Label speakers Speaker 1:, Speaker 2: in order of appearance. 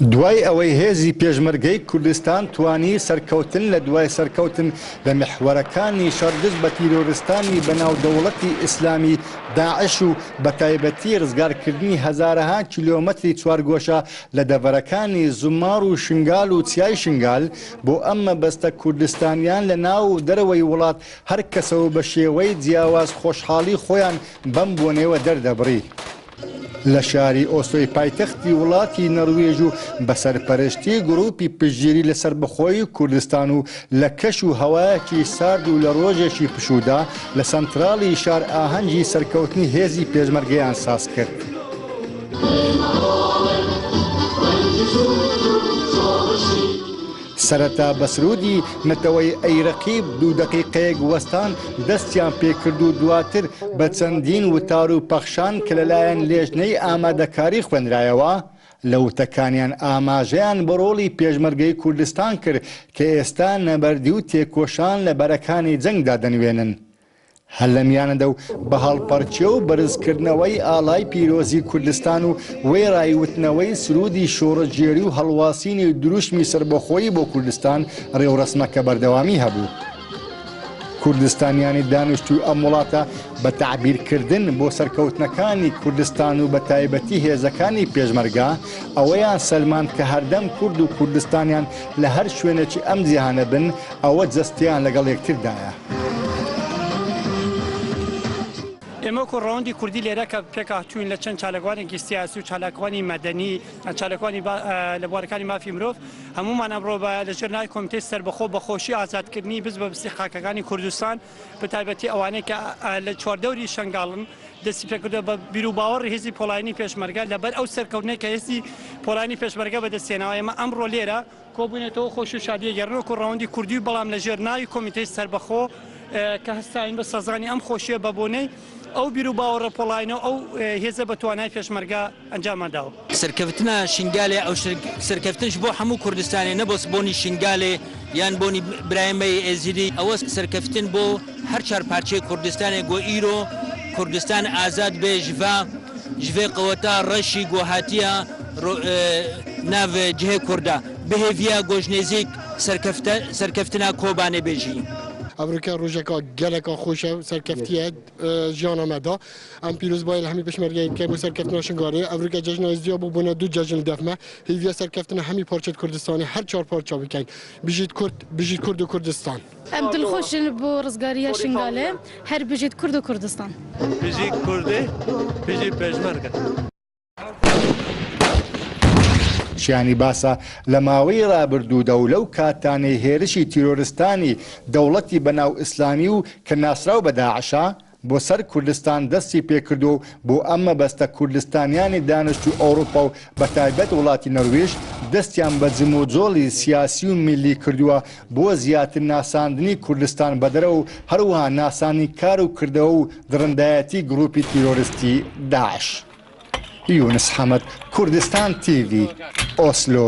Speaker 1: دوای ئەوەی هێزی پێشمەرگەی کوردستان توانی سەرکەوتن لە دوای سەرکەوتن لە میحوەرەکانی شەڕ دژ بە تیرۆرستانی بەناو دەوڵەتی ئیسلامی داعش و بەتایبەتی ڕزگارکردنی هەزارەها کیلۆمەتری چوارگۆشە لە دەڤەرەکانی زوممار و شنگال و چیای شنگال بۆ ئەم مەبەستە کوردستانیان لە ناو و دەرەوەی وڵات هەر کەسە و بە شێوەی جیاواز خۆشحاڵی خۆیان بەم بۆنەیەوە دەردەبڕی. لە شاری ئۆسلۆی پایتەختی وڵاتی نەرویژ و بە سەرپەرشتی گروپی پشتگیری لە سەربەخۆیی کوردستان و لە کەش و هەوایەکی سارد و لە ڕۆژێکی پشوودا لە سەنتراڵی شار ئاهەنگی سەرکەوتنی هێزی پێشمەرگەیان ساز کرد. سەرەتا بە سروودی نەتەوەیی ئەی رەقیب دوو دەقیقەیەک وەستان دەستیان پێکرد و دواتر بە چەندین وتار و پەخشان کە لەلایەن لێژنەی ئامادەکاری خوێنرایەوە، لە وتەکانیان ئاماژەیان بە ڕۆڵی پێشمەرگەی کوردستان کرد کە ئێستا نەبەردی و تێکۆشان لە بەرەکانی جەنگدا دەنوێنن. هەر لە میانەدا و بە هەڵپەڕکێ و بەرزکردنەوەی ئاڵای پیرۆزی کوردستان و وێڕای وتنەوەی سروودی شۆڕشگێری و هەڵواسینی دروشمی سەربەخۆیی بۆ کوردستان ڕێوڕەسمەکە بەردەوامی هەبوو. کوردستانیانی دانیشتووی ئەم وڵاتە بە تەعبیرکردن بۆ سەرکەوتنەکانی کوردستان و بە تایبەتی هێزەکانی پێشمەرگە ئەوەیان سەلماند کە هەردەم کورد و کوردستانیان لە هەر شوێنێکی ئەم جیهانە بن ئەوە جەستەیان لەگەڵ یەکتردایە.
Speaker 2: ئێمە وەکو ڕەوەندی کوردی لێرە کە پێکهاتووین لە چەند چالاکوانێکی سیاسی و چالاکوانی مەدەنی، چالاکوانی لە بوارەکانی مافی مرۆڤ، هەموومان ئەمڕۆ بە لە ژێر ناوی کۆمیتەی سەربەخۆ بە خۆشی ئازادکردنی بست بە بستی خاکەکانی کوردستان بە تایبەتی ئەوانەی کە لە چواردەوری شەنگاڵن دەستی پێکردووە بە بیروباوەڕی هێزی پۆڵاینی پێشمەرگە لەبەر ئەو سەرکەوتنەی کە هێزی پۆڵاینی پێشمەرگە بەدەستهێناوە ئێمە ئەمڕۆ لێرە کۆبووینەتەوە خۆشی و شادی ئەگێڕن وەکو ڕەوەندی کوردی بەڵام لە ژێر ناوی کۆمیتەی سەربەخۆ کە هەستاین بە سازانی ئەم خۆشیە بە بۆنەی ئەو بیر و باوەڕە پۆڵاینە و ئەو هێزە بە توانای پێشمەرگە ئەنجامان داوە.
Speaker 3: سەرکەفتنا شنگالێ ئەو سەرکەفتنش بۆ هەموو کوردستانێ نە بەس بۆنی شنگالێ یان بۆنی برای مەی ئێزیدی ئەوە سەرکەفتن بۆ هەر چار پارچەی کوردستانێ گۆ ئیرۆ کوردستان ئازاد بێ ژڤا ژڤێ قەوەتا ڕەشی گۆ هاتیە ناڤ جهێ کوردا بهێڤیا گۆ ژنێزیک سەرکەفتنا کۆبانێ بێژی.
Speaker 4: ئەڤرکە ڕوژەکە گەلەکە خۆشە و سەرکەفتیە ژیانا مە دا. ئەم پیرۆزبایە لە هەمی پێشمەرگەی کە بۆ سەرکەفتنا شنگالێ. ئەڤرکە جەژنا ئێزدیا بۆ بۆنە دوو جەژن دەف مە. هیڤیا سەرکەفتنا هەمی پارچەت کوردستانێ هەر چار پارچە بکەین. بژیت کورد، بژیت کورد و کوردستان.
Speaker 5: ئەم دڵخۆشن بۆ ڕزگاریە شنگالێ. هەر بژیت کورد و کوردستان.
Speaker 6: بژی کوردی بژی پێشمەرگە.
Speaker 1: شیانی باسە لە ماوەی رابردوودا و لەو کاتانەی هێرشی تیرۆرستانی دەوڵەتی بەناو ئیسلامی و کە ناسراو بە داعشە بۆ سەر کوردستان دەستی پێکردووە و بۆ ئەم مەبەستە کوردستانیانی دانشتووی ئەوروپا و بەتایبەت وڵاتی نەرویژ دەستیان بە جموجۆڵی سیاسی و میللی کردووە بۆ زیاتر ناساندنی کوردستان بە دەرەوە و هەروەها ناساندنی کار و کردەوە و دڕندایەتی گروپی تیرۆرستی داعش. یونس حەمەد، کوردستان تیڤی، ئۆسلۆ.